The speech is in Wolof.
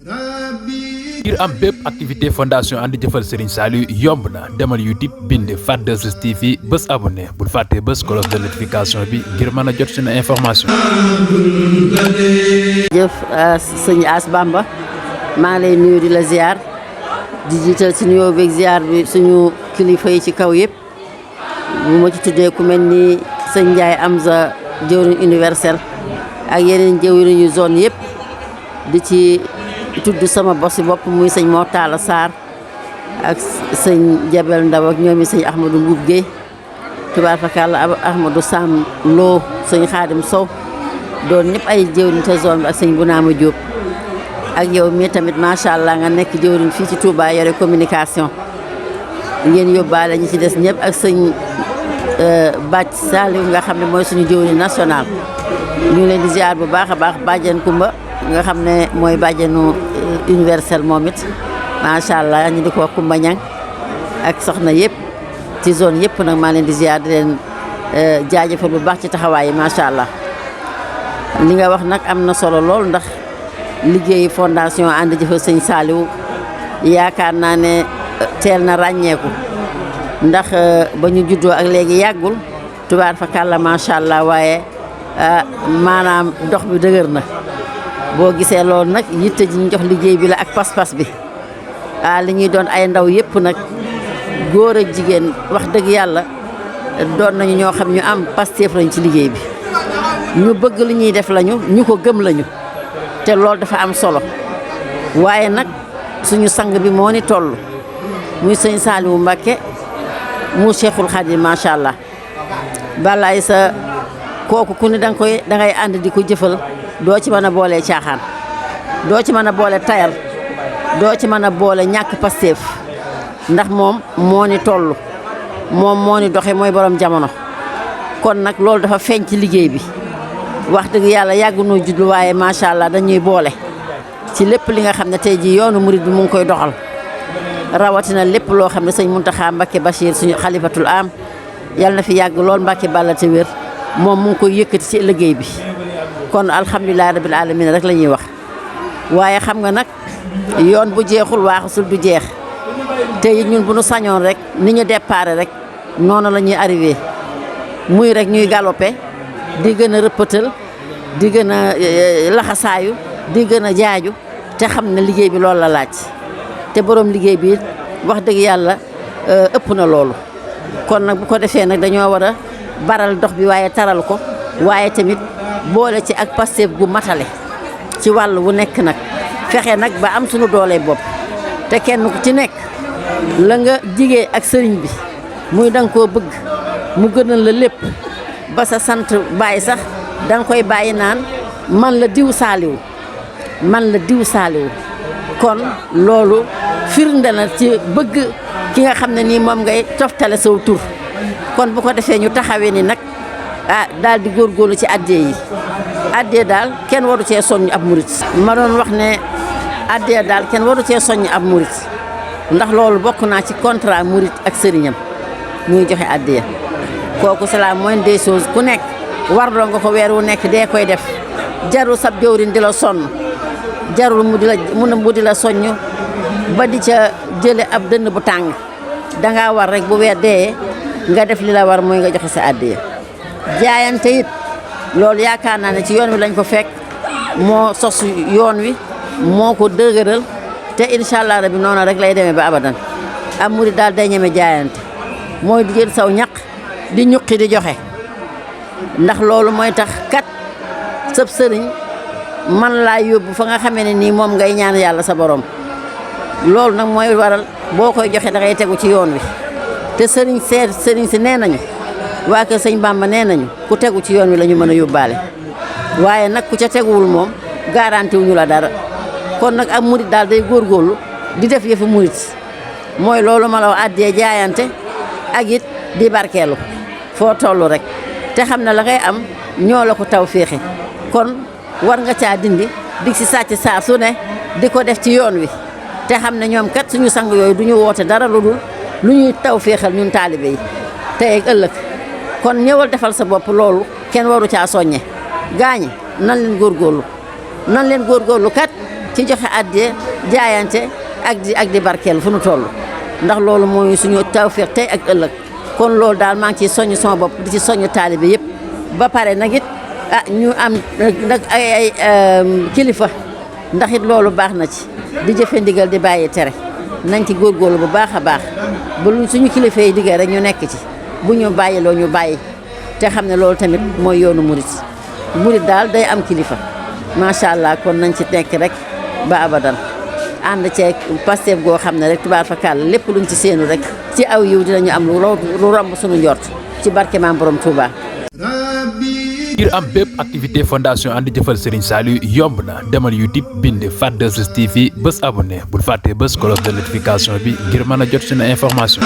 ngir am bépp activité fondation ànd jëfal Serigne Saliou yomb na demal YouTube bind Fat2S TV bés abonné bul fàtte bés cloche de notification bi ngir mën a jot suñu information. jëf sëñ As Bamba maa ngi lay nuyu di la ziar di jiital ci nuyoo beeg ziar bi suñu kilifa yi ci kaw yëpp bu ma ci tuddee ku mel ni sëñ Ndiaye Amza jëwriñ universel ak yeneen jëwriñu zone yëpp di ci tudd sama bosi bopp muy sëñ Mortala Sarr ak sëñ Jabel Ndaw ak ñoom i sëñ Ahmadou Mboub Guèye tubaar fakàlla Ahmadou Sam Lo sëñ Xaadim Sow doon ñëpp ay jëwriñ te zone bi ak sëñ Bunaama Diop ak yow mi tamit macha allah nga nekk jëwriñ fii ci Touba yore communication ngeen yóbbaale ñi ci des ñëpp ak sëñ Bàcc Saliou nga xam ne mooy suñu jëwriñ national ñu ngi leen di ziar bu baax a baax bàjjen Kumba nga xam ne mooy bàjjenu universel moom it macha allah ñu di ko wax Kumba Ñang ak soxna yëpp ci zone yëpp nag maa leen di ziar di leen jaajëfal bu baax ci taxawaay yi macha allah. li nga wax nag am na solo lool ndax liggéeyu fondation ànd jëfal sëñ Saliou yaakaar naa ne teel na ràññeeku ndax ba ñu juddoo ak léegi yàggul tubaar fa kàlla macha allah waaye maanaam dox bi dëgër na. boo gisee loolu nag yitte ji ñu jox liggéey bi la ak pas-pas bi li ñuy doon ay ndaw yëpp nag góor ak jigéen wax dëgg yàlla doon nañu ñoo xam ñu am pasteef lañ ci liggéey bi ñu bëgg li ñuy def lañu ñu ko gëm lañu te loolu dafa am solo waaye nag suñu sang bi moo ni toll muy sëñ Saliou Mbacké mu Cheikhul Khadim macha allah balaay sa kooku ku ne dangay ànd di ko jëfal doo ci mën a boole caaxaan doo ci mën a boole tayal doo ci mën a boole ñàkk pasteef ndax moom moo ni toll moom moo ni doxe mooy borom jamono kon nag loolu dafa feeñ ci liggéey bi wax dëgg yàlla yàgg noo juddu waaye macha allah dañuy boole ci lépp li nga xam ne tey jii yoonu murid bi mu ngi koy doxal rawatina lépp loo xam ne sëñ Muntaxa Mbacké Bachir suñu xalifatul am yàlla na fi yàgg lool Mbacké balla te wér moom mu ngi koy yëkkati ci liggéey bi kon alhamdulilah rabil alamin rek la ñuy wax waaye xam nga nag yoon bu jeexul waaxusul du jeex te it ñun bu nu sañoon rek ni ñu déparé rek noonu la ñuy arrivé muy rek ñuy galopé di gën a rëppatal di gën a laxasaayu di gën a jaaju te xam ne liggéey bi loolu la laaj te borom liggéey bi wax dëgg yàlla ëpp na loolu kon nag bu ko defee nag dañoo war a baral dox bi waaye taral ko waaye tamit boole ci ak Pastef gu matale ci wàll wu nekk nag fexe nag ba am suñu doole bopp te kenn ku ci nekk la nga jigee ak sëriñ bi muy danga koo bëgg mu gënal la lépp ba sa sant bàyyi sax danga koy bàyyi naan man la diw Saliou man la diw Saliou kon loolu firnde na ci bëgg ki nga xam ne nii moom ngay toftale saw tur kon bu ko defee ñu taxawee ni nag daal di góorgóorlu ci addee daal kenn waru cee soññ ab murit ma doon wax ne addee daal kenn waru cee soññ ab murit ndax loolu bokk naa ci contrat murit ak sëriñam muy joxe addee kooku c'est la moindre des choses ku nekk warloo nga ko weer wu nekk dee koy def jarul sab jëwriñ di la sonn jarul mu di la soññ ba di ca jële ab dënn bu tàng dangaa war rek bu weer dee nga def li la war mooy nga joxe sa addee jaayante it loolu yaakaar naa ne ci yoon wi lañ ko fekk moo sos yoon wi moo ko dëgëral te incha allah rabi noonu rek lay demee ba abadan am murid daal day ñeme jaayante mooy di jël saw ñaq di ñuqi di joxe ndax loolu mooy tax kat sëb sëriñ man laa yóbbu fa nga xamee ne nii moom ngay ñaan yàlla sa borom loolu nag mooy waral boo koy joxe da ngay tegu ci yoon wi te sëriñ si nee nañu waa kër sëñ Bamba nee nañu ku tegu ci yoon wi la ñu mën a yóbbaale waaye nag ku ca teguwul moom garanti wuñu la dara kon nag am murit daal day góorgóorlu di def yëfu murit mooy loolu ma la wax addee jaayante ak it di barkeelu foo toll rek te xam ne la ngay am ñoo la ko taw féexe kon war nga caa dindi di si sàcc saa su ne di ko def ci yoon wi te xam ne ñoom kat suñu sang yooyu du ñu woote dara lu dul lu ñuy taw féexal ñun taalibe yi tey ak ëllëg kon ñëwal defal sa bopp loolu kenn waru caa soññe gaañi nan leen góorgóorlu kat ci joxe adiya Diayanté ak di barkeelu fu nu toll ndax loolu mooy suñu tawfeex tey ak ëllëg kon loolu daal maa ngi ciy soññ sama bopp di ci soññ taalibe yëpp ba pare nag it ñu am nag ay kilifa ndax it loolu baax na ci di jëfe ndigal di bàyyi tere nañ ci góorgóorlu bu baax a baax ba lu suñu kilifa yi digal rek ñu nekk ci bu ñu bàyyiloo ñu bàyyi te xam ne loolu tamit mooy yoonu murit daal day am kilifa macha allah kon nañ ci nekk rek ba abadan ànd ceeg Pastef goo xam ne rek tubaar fakàll lépp luñ ci séenu rek ci aw yiw dinañu am lu romb suñu njort ci barke Maam Borom Touba. ngir am bépp activité fondation ànd jëfal Serigne Saliou yomb na demal YouTube bind Fat2S TV bés abonné bul fàtte bés cloche de notification bi ngir mën a jot suñu information.